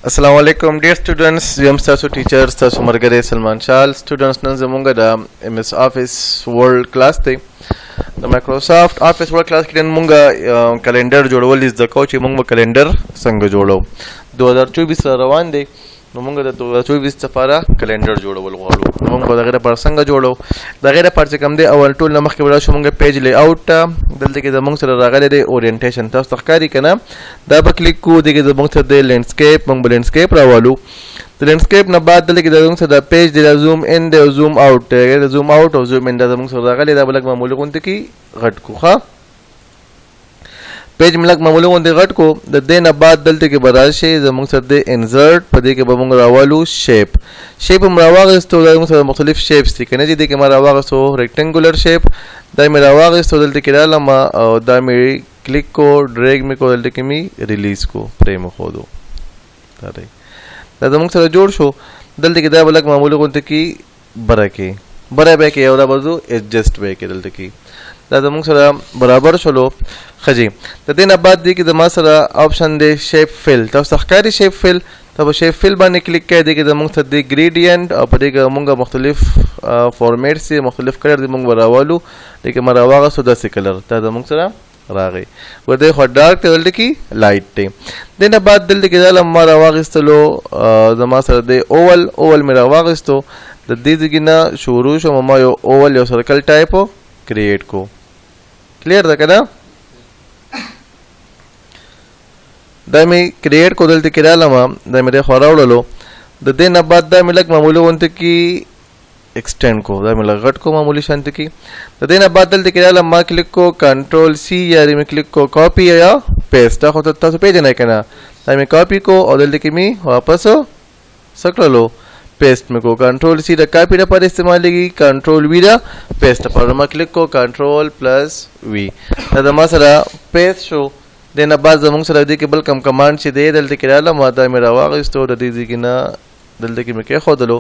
السلام علیکم ډیر سټوډنټس، یم ستاسو ټیچر، ستاسو مرګره سلمان شال۔ سټوډنټس، نن زمونږ د ایم ایس آفیس ورلډ کلاس دی۔ د مایکروسافټ آفیس ورلډ کلاس کې نن مونږ کلندر جوړول زده کوو چې مونږ به کلندر څنګه جوړو۔ 2024 را روان دی، نو مونږ د 2024 لپاره کلندر جوړول غواړو۔ نو مونږ به د هغې لپاره څنګه جوړو؟ د هغې لپاره چې کوم دی، اول ټول نه مخکې به راشو مونږ پیج لی اوټ ته۔ دلته کې زمونږ سره راغلی دی اورینټیشن، تاسو ته ښکاري که نه؟ دا به کلیک کړو۔ دې کې زمونږ سره دی لینډسکیپ، مونږ به لینډسکیپ راولو۔ د لینډسکیپ نه بعد دلته کې زمونږ سره دا پیج دی، دا زوم ان دی او زوم اوټ دی۔ د زوم اوټ او زوم ان دا زمونږ سره راغلی، دا به لږ معمولي غوندې کې غټ کړو۔ ښه، پیج مې لږ معمولي غوندې غټ کړو۔ د دې نه بعد دلته کې به راشي زمونږ سره دی انزرټ، په دې کې به مونږ راولو شیپ۔ شیپ هم راواغېستو، دا زمونږ سره مختلف شیپس دي که نه؟ چې دې کې ما راواغېستو ریکټنګولر شیپ، دا مې راواغېستو، دلته کې رالم او دا مې کلیک کو، ډریګ مې کو، دلته کې مې ریلیز کو، پرې مې ښودو۔ دا دی، دا زمونږ سره جوړ شو۔ دلته کې دا به لږ معمولي غوندې کې بره کې بره به کې او دا به ځو ایڈجسټ به کې۔ دلته کې دا زمونږ سره برابر شولو۔ ښه جي، د دې نه بعد دې کې زما سره آپشن دی شیپ فل، تاسو ته ښکاري شیپ فل، ته په شیپ فل باندې کلیک کړئ۔ دې کې زمونږ سره دی ګریډینټ او په دې کې مونږ مختلف فارمیټس دي، مختلف کلر دي، مونږ به راولو۔ دې کې ما راواغېستو داسې کلر، دا زمونږ سره راغی۔ ور دې خوا ډارک دی، دلته کې لایټ دی۔ دې نه بعد دلته کې دا ما راواغېستلو، زما سره دی اوول، اوول مې راواغېستو۔ د دې ځای نه شروع شو، ما یو اوول یو سرکل ټایپ کریټ کو۔ کلیر ده که نه؟ دا مې کریټ کو، دلته کې رالم، دا مې دې خوا راوړلو۔ د دې نه بعد دا مې لږ معمولي غوندې کې ایکسټینډ کو، دا مې لږ غټ کو معمولي شانتې کې۔ د دې نه بعد دلته کې رالم، ما کلیک کو کنټرول سی یا مې کلیک کو کاپي یا پیسټ، دا خو تاسو پېژنئ که نه؟ دا مې کاپي کو او دلته کې مې واپس څه کړلو، پیسټ مې کو۔ کنټرول سی د کاپي لپاره استعمالېږي، کنټرول وی د پیسټ لپاره۔ ما کلیک کو کنټرول پلس وی، دا زما سره پیسټ شو۔ دې نه بعد زمونږ سره دې کې بل کوم کمانډ چې دی، دلته کې رالم، دا مې راواغېستو، د دې ځای کې نه دلته کې مې کېښودلو۔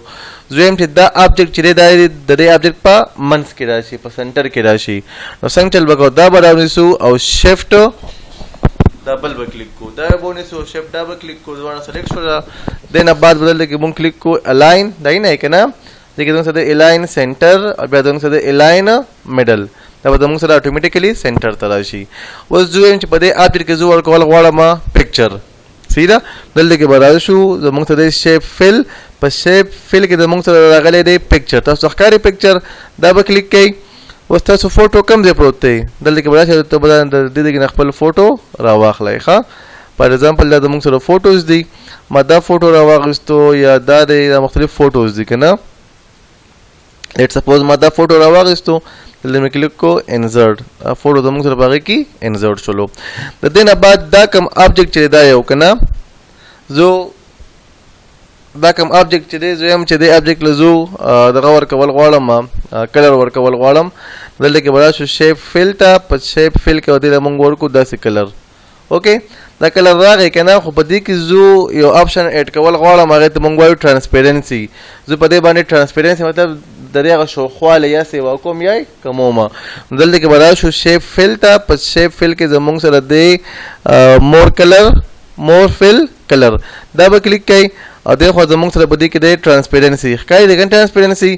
زه چې دا آبجیکټ چې دی، دا د دې آبجیکټ په منځ کې راشي، په سنټر کې راشي، نو څنګه چل به کوو؟ دا به راونیسو او شفټ دا بل به کلیک کو، دا به ونیسو، شفټ دا به کلیک کو، دواړه سلیکټ شول۔ دې نه بعد به دلته کې مونږ کلیک کو الاین، دا یې نه که نه؟ دې کې زموږ سره الاین سنټر او بیا زموږ سره الاین میډل، دا به زموږ سره اتوماتیکلی سنټر ته راشي۔ اوس زه وایم چې په دې آبجیکټ کې زه ورکول غواړم پکچر، صحیح ده؟ دلته کې به راشو، زموږ سره شیپ فل، په شیپ فل کې زموږ سره راغلی دی پکچر، تاسو ښکاري پکچر، دا به کلیک کړئ۔ اوس تاسو فوټو کوم ځای پروت دی، دلته کې به راشئ، ته به د دې ځای نه خپل فوټو راواخلئ۔ ښه، فار ایگزامپل دا زموږ سره فوټوز دي، ما دا فوټو راواخیستو یا دا دی، دا مختلف فوټوز دي که نه؟ لیټ سپوز ما دا فوټو راواخیستو، دلته مې کلیک کو انزرټ، دا فوټو زموږ سره په هغې کې انزرټ شولو۔ د دې نه بعد دا کوم آبجیکټ چې دا یو که نه، زه دا کوم آبجیکټ چې دی، زه یم چې دې آبجیکټ له زه دغه ورکول غواړم، کلر ورکول غواړم۔ دلته کې به راشو شیپ فل ته، په شیپ فل کې به دې له مونږ ورکړو داسې کلر۔ اوکې، دا کلر راغی که نه؟ خو په دې کې زه یو آپشن اډ کول غواړم، هغې ته مونږ وایو ترانسپیرنسي۔ زه په دې باندې ترانسپیرنسي مطلب د دې هغه شوخوالی یا سیوا کوم یا یې کموم۔ دلته کې به راشو شیپ فل ته، په شیپ فل کې زمونږ سره دی مور کلر، مور فل کلر، دا به کلیک کړئ۔ او دې خوا زمونږ سره په دې کې دی ترانسپیرنسي، ښکاري دی که نه ترانسپیرنسي؟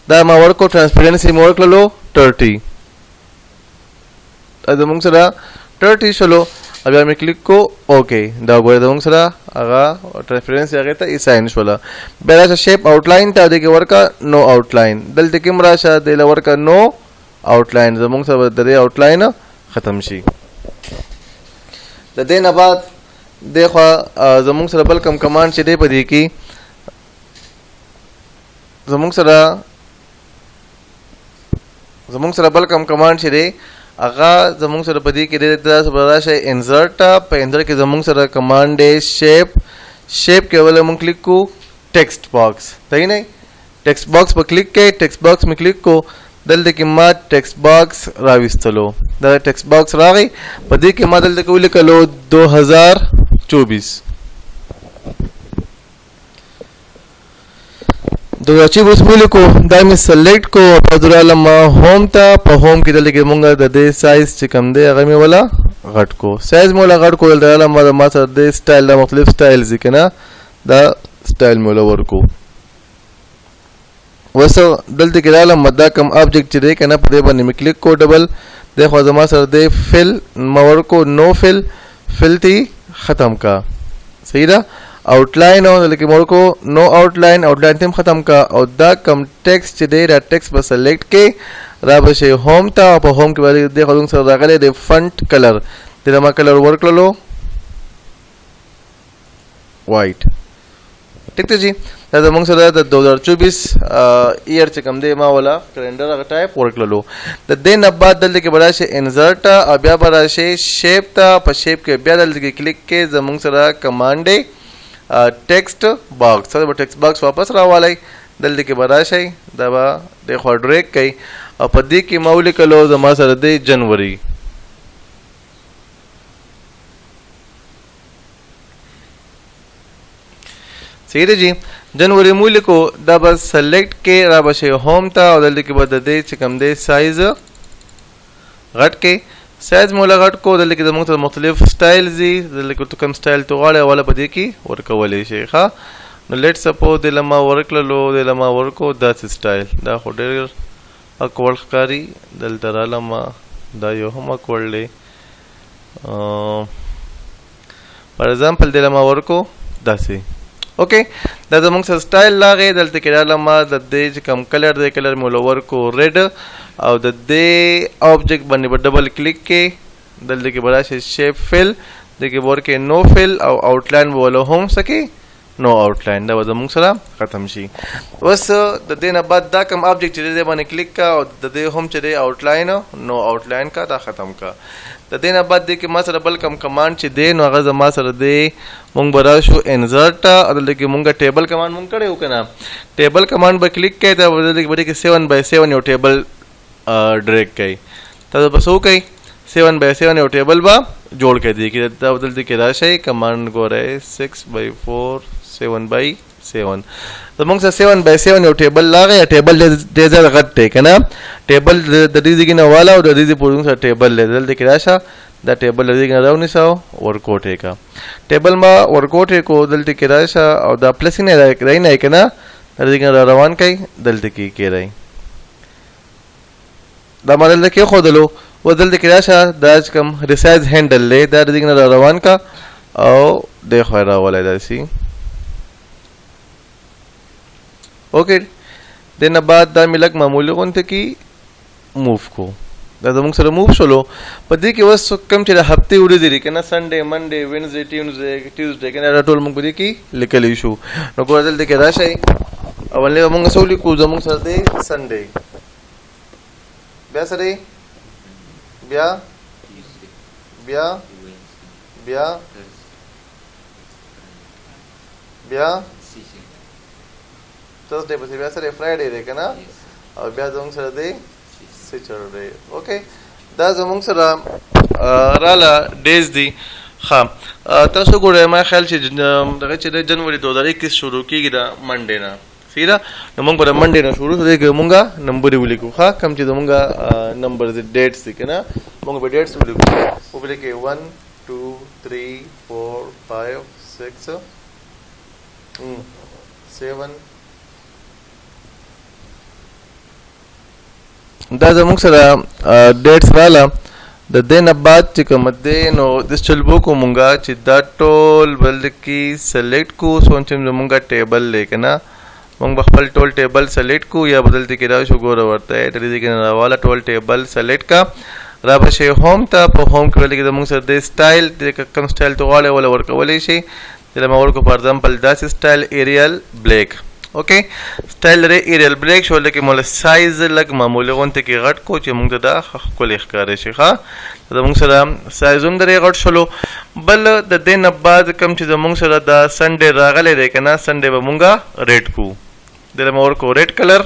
دا ما ورکړو، ترانسپیرنسي مې ورکړلو 30، دا زمونږ سره 30 شولو۔ او بیا مې کلیک کو اوکې، دا وګورئ زمونږ سره هغه ترانسپیرنسي هغې ته اساین شوله۔ بیا راشه شیپ آوټلاین ته، دې کې ورکړه نو آوټلاین، دلته کې هم راشه دې له ورکړه نو آوټلاین، زمونږ سره به د دې آوټلاین ختم شي۔ د دې نه بعد دې خوا زمونږ سره بل کوم کمانډ چې دی په دې کې زمونږ سره بل کوم کمانډ چې دی هغه زمونږ سره په دې کې دی، تاسو به راشئ انزرټ ته، په انزرټ کې زمونږ سره کمانډ دی شیپ، شیپ کې ولې مونږ کلیک کو ټیکسټ باکس، صحیح نه؟ ټیکسټ باکس په کلیک کړئ، ټیکسټ باکس مې کلیک کو، دلته کې ما ټیکسټ باکس راویستلو، دا ټیکسټ باکس راغی۔ په دې کې ما دلته کې ولیکلو 2024، 2024 مې ولیکو، دا مې سلیکټ کو، بیا زه رالم هوم ته۔ په هوم کې دلته کې مونږ د دې سایز چې کوم دی هغه مې ولا غټ کو، سایز مې ولا غټ کو۔ دلته رالم، ما سره د سټایل دا مختلف سټایلز دي که نه، دا سټایل مې وله ورکو. اوس دلته کې رالم، دا کوم آبجیکټ چې دی که نه، په دې باندې مې کلیک کو ډبل دی، خو زما سره دی فل ما ورکو نو فل، فل تی ختم کا. صحیح ده. آوټلاین او دلته کې مې ورکو نو آوټلاین، آوټلاین ته هم ختم کا. او دا کوم ټیکسټ چې دی دا ټیکسټ به سلیکټ کې را به شي هوم ته، او په هوم کې به دې خو زموږ سره راغلی دی فنټ کلر، دې له ما کلر ورکړلو وایټ. ټیک دی جی. دا زموږ سره د 2024 ایر چې کوم دی ما ولا کلندر هغه ټایپ ورکړلو. د دې نه بعد دلته کې به راشي انزرټ او بیا به راشي شیپ ته. په شیپ کې بیا دلته کې کلیک کې زموږ سره کمانډ دی ټیکسټ باکس، دا به ټیکسټ باکس واپس راوالی. دلته کې به راشي، دا به دې خوا ډریک کوي او په دې کې ما ولیکلو زما سره دی جنوري. صحیح دی جی. جنوري مو لیکو، دا به سلیکټ کې را به شي هوم ته او دلته کې به د دې چې کوم دی سایز غټ کې، سایز مو له غټ کو. دلته کې زموږ سره مختلف سټایلز دي، دلته کې ته کوم سټایل ته غواړې والا په دې کې ورکولی شي. ښه، نو لیټ سپوز دې له ما ورکړلو، دې له ما ورکو داسې سټایل، دا خو ډېر اکوړ ښکاري. دلته راله ما دا یو هم اکوړ دی. فار ایگزامپل دې له ما ورکو داسې. اوکې، دا زموږ سره سټایل راغی. دلته کې راله ما د دې چې کوم کلر دی کلر مې له ورکو ریډ، او د دې آبجیکټ باندې به ډبل کلیک کې، دلته کې به راشي شیپ فل، دې کې به ورکې نو فل او آوټلاین به وله هم څه کې نو آوټلاین، دا به زموږ سره ختم شي. اوس د دې نه بعد دا کوم آبجیکټ چې دی باندې کلیک کا او د دې هم چې دی آوټلاین نو آوټلاین کا دا ختم کا. د دې نه بعد دې کې ما سره بل کوم کمانډ چې دی نو هغه زما سره دی، مونږ به راشو انزرټ ته او دلته کې مونږ ټیبل کمانډ مونږ کړی و که نه، ټیبل کمانډ به کلیک کړئ، دا به دلته کې به دې کې سیون بای سیون یو ټیبل ډریک کړئ. تاسو به څه وکړئ، سیون بای سیون یو ټیبل به جوړ کړئ. دې کې دا دلته کې راشئ کمانډ ګورئ سکس بای فور سیون بای سیون، زمونږ سره سیون بای سیون یو ټیبل راغی. ټیبل ډېر زیات غټ دی که نه، ټیبل د دې ځای نه والا او د دې ځای پورې موږ سره ټیبل دی. دلته کې راشه دا ټیبل د دې ځای نه راونیسه او ورکوټې که ټیبل ما ورکوټې کو. دلته کې راشه او دا پلس نه راي نه که نه، د دې ځای نه را روان کړئ، دلته کې کېږئ. دا ما دلته کېښودلو. اوس دلته کې راشه دا چې کوم ریسایز هینډل دی دا د دې نه را روان که او دې خوا یې راولی داسې. اوکې، دې نه بعد دا مې لږ معمولي غونته کې موو کو، دا زموږ سره موو شولو. په دې کې اوس کوم چې د هفتې ورځې دي که نه، سنډې، منډې، وینزډې، ټیوزډې که نه، دا ټول موږ په دې کې لیکلی شو. نو ګوره دلته کې راشئ، اولنی به موږ څه ولیکو، زموږ سره دی سنډې، بیا څه دی، بیا بیا بیا بیا تھرسډے پسې بیا سره فرایډے دی که نه، او بیا زموږ سره دی سیټرډے. اوکې، دا زموږ سره راله ډیز دي. ښه، تاسو ګورئ ما خیال چې دغه چې دی جنوري 2021 شروع کېږي د منډې نه، صحیح ده. نو موږ به د منډې نه شروع شو، دې کې موږ نمبرې ولیکو. ښه، کوم چې زموږ نمبر دي ډیټس دي که نه، موږ به ډیټس ولیکو. ولیکئ 1 2 3 4 5 6 7. دا زموږ سره ډیټس راله. د دې نه بعد چې کوم دی نو داسې چل به وکړو مونږ چې دا ټول بل کې سلیکټ کړو. څون چې زمونږ ټیبل دی که نه، مونږ به خپل ټول ټیبل سلیکټ کړو، یا به دلته کې راشو ګوره ورته د دې ځای کې نه راواله ټول ټیبل سلیکټ کړه، را به شي هوم ته. په هوم کې دلته کې زمونږ سره دی سټایل، دې که کوم سټایل ته غواړې وله ورکولی شي. دلته ما ورکړو فار ایگزامپل داسې سټایل ایریل بلیک. اوکې، سټایل لري ایریل بلیک شو، لکه مولا سایز لږ معمولي غونته کې غټ کو چې مونږ ته دا ښه ښکلی ښکاره شي. ښه، زمونږ سره سایز هم درې غټ شولو. بل د دې نه بعد کوم چې زمونږ سره دا سنډې راغلی دی که نه، سنډې به مونږ ریډ کړو. دله مې ورکړو ریډ کلر.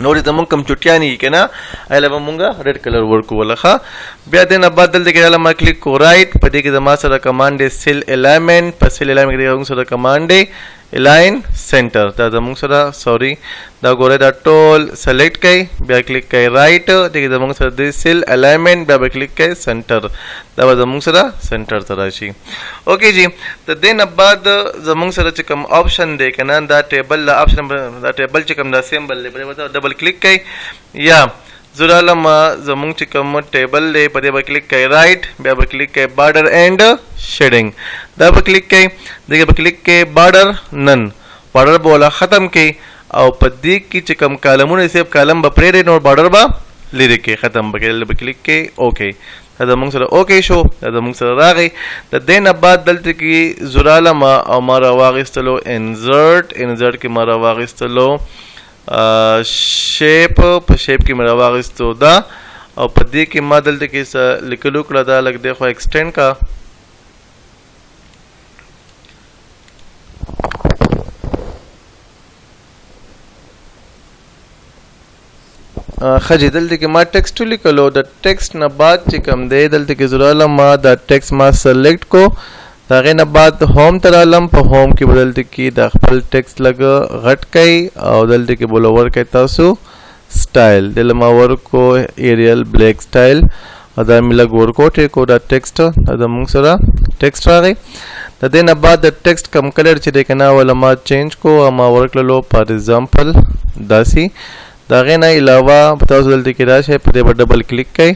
نورې زمونږ کوم چوټیانې دي که نه، هغې له به مونږ ریډ کلر ورکړو وله. ښه، بیا دې نه بعد دلته کې راله ما کلیک کړو رایټ. په دې کې زما سره کمانډ دی سیل الایمنټ. په سیل الایمنټ کې زمونږ سره کمانډ دی الاین سنټر، دا زموږ سره سوري، دا ګوره دا ټول سلیکټ کړئ، بیا کلیک کړئ رائټ، دې کې زموږ سره د سیل الاینمنت، بیا به کلیک کړئ سنټر، دا به زموږ سره سنټر ته راشي. اوکې جی، د دې نه بعد زموږ سره چې کوم آپشن دی که نه، دا ټیبل دا آپشن، دا ټیبل چې کوم دا سیمبل دی، په دې به ډبل کلیک کړئ، یا زه رالم زموږ چې کوم ټیبل دی په دې به کلیک کړئ رائټ، بیا به کلیک کړئ بارډر اینډ شیډینګ، دا به کلیک کړئ، دې کې به کلیک کړئ بارډر نن، بارډر به ولا ختم کړئ، او په دې کې چې کوم کالمونه صرف کالم به پرېږدئ، نور بارډر به لرې کړئ، ختم به کړئ، دلته به کلیک کړئ اوکې، دا زموږ سره اوکې شو، دا زموږ سره راغی. د دې نه بعد دلته کې زه رالم او ما راواخیستلو انزرټ، انزرټ کې ما راواخیستلو شیپ، په شیپ کې مې راواخیستو دا، او په دې کې ما دلته کې څه لیکلو کړه، دا لږ دی خو ایکسټینډ کا. ښه جي، دلته کې ما ټیکسټ ولیکلو، د ټیکسټ نه بعد چې کوم دی دلته کې زه رالم، ما دا ټیکسټ ما سلیکټ کو، د هغې نه بعد هوم ته رالم، په هوم کې به دلته کې دا خپل ټیکسټ لږ غټ کړئ او دلته کې به ورکړئ تاسو سټایل، دلته ما ورکو ایریل بلیک سټایل، او دا مې لږ ورکوټې کو دا ټیکسټ، دا زموږ سره ټیکسټ راغی. د دې نه بعد د ټیکسټ کم کلر چې دی که نه وله ما چینج کو او ما ورکړلو فار ایگزامپل داسې. د هغې نه علاوه په تاسو دلته کې راشئ، په دې به ډبل کلیک کړئ،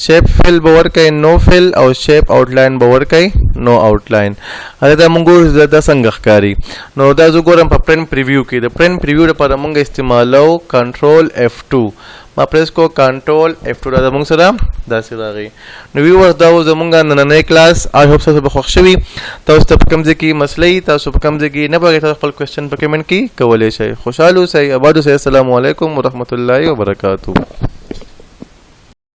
شیپ فل به ورکړئ نو فل، او شیپ آوټلاین به ورکړئ نو آوټلاین. هغه دا موږ ګورو چې دا څنګه ښکاري. نو دا زه ګورم په پرنټ پریویو کې، د پرنټ پریویو لپاره موږ استعمالو کنټرول اف 2، ما پریس کو کنټرول اف 2، دا زموږ سره داسې راغی. نو ویورز، دا و زموږ نننی کلاس. آی هوپ تاسو به خوښ شوي. تاسو ته په کوم ځای کې مسلې، تاسو په کوم ځای کې نه پوهېږئ، تاسو خپل کوېشن په کمنټ کې کولی شئ. خوشحال اوسئ، اباد اوسئ. السلام علیکم ورحمت الله وبرکاتو.